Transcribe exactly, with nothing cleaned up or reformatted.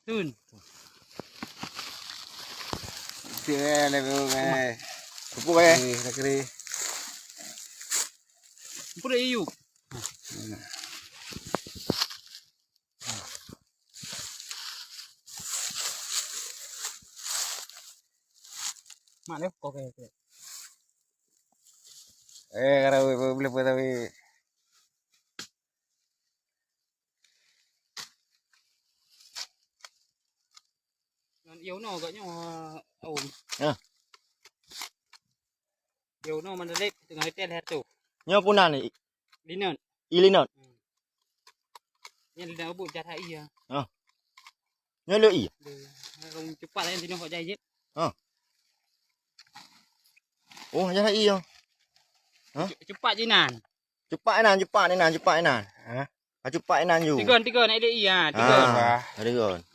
Tun. Cek eh, dah beu eh. Pupuk eh. Eh, dah kering. Pupuk dah iyu. Mak leh kok eh. Eh, kalau boleh boleh tapi. Ngon ieu noe gak nyoe, oh. Ha. Ieu noe mandalek teungoh itel hai tu. Nyoe puna ni. Linot. I linot. Hmm. Nyan linot bu jarak iya. Ha. Nyoe le i. Cupak lain sinoe hok jai jit. Ha. Oh, jarak iya. Ha? Cupak jinan. Cupak inan, cupak inan, cupak inan. Ha? Ha, cupak inan ju. Tigon, tigon, nak idek iya, tigon. Ha, tigon.